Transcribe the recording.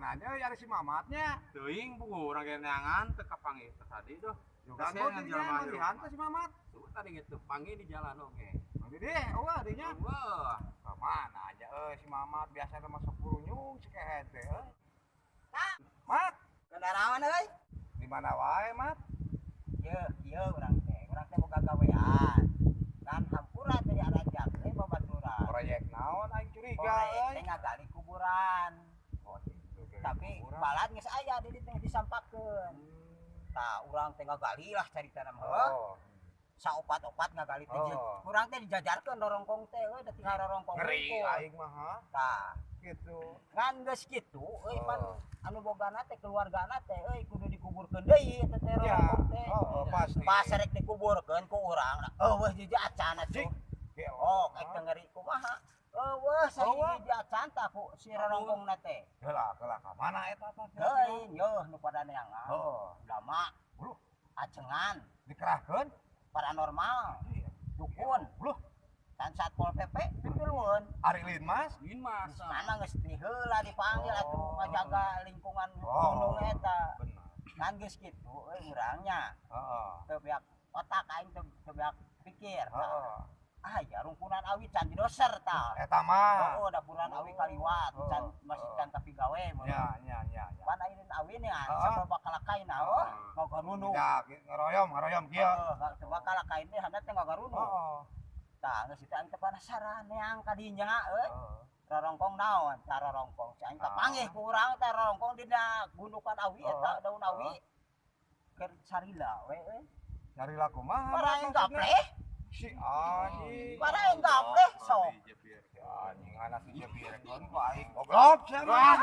mana euy ari si Mamatnya? Teuing buku urang ge neangan teu kapanggih teh tadi duh. Juga Kasihan tadi jelema manggihan teh si Mamat. Tuh tadi gitu panggih di jalan oge. Mang Didi, eueuh dinya. Wah, Ka mana aja euy si Mamat biasana masuk purunyung si kehed teh euy. Mat, Kendaraan euy. Di mana wae, Mat? Ye, ieu urang teh boga gawean. Kan hampura teh diarajak teh babaturan. Proyek naon aing curiga Proyek euy. Teh ngagali kuburan. Oh, gitu, kayak Tapi kuburan. Balad geus aya di dieu teh disampakeun. Tah, urang teh ngagali lah caritana mah. Heuh. Oh, Saopat-opat ngagali teh. Oh. Urang teh dijajarkeun rorongkong teh euy, da tinggal rorongkong Ngeri hungkul. Aing mah ha. Tah, Gitu. ngan geus kitu euy pan Oh. anu bogana teh keluargana teh euy kudu dikuburkeun deui eta teh Ya, rorongkong teh. oh, pasti. Pas rek dikuburkeun ku urang, euweuh hiji acan atuh. Cik. Gelo. Oh, kayak teu ngeri kumaha. Euweuh Euweuh. sahiji acan tah ku si rorongkongna teh. Heula, heula ka mana eta tah? Teuing yeuh nu pada neangan. Oh, Ulama, Bro, acengan, dikerahkeun? Paranormal, dukun, Loh, dan Satpol PP pipilueun. Ari Linmas? Ingin masa. Mana geus diheula dipanggil atuh ngajaga lingkungan Oh. gunung eta. Benar. Ngan geus kitu euy urangnya Heeh. teu beak otak aing teu teu beak pikir. Heeh. Ah ya rungkunan awi can didoser tah. Eta mah. Oh, dapuran awi kaliwat, can masih can tapi gawe. Ya, ya, ya, ya. Pan ayeuna awi nih ah, sabab kalakain ah, oh, ngagarunung. Ya, ngeroyom, ngeroyom kieu. Heeh, sabab kalakain teh handap teh ngagarunung. Heeh. Tah, geus itu aing teh penasaran neang kadinya euy. Heeh. Rorongkong naon? Tah rorongkong. Si aing kapanggih ku urang teh rorongkong dina gundukan awi eta daun awi. Keur sarila we euy. Cari laku mah. Paraeng gapleh, Si anjing. paraeng gapleh sok. Si anjing anak si jebirkeun ku aing. Goblok sia mah.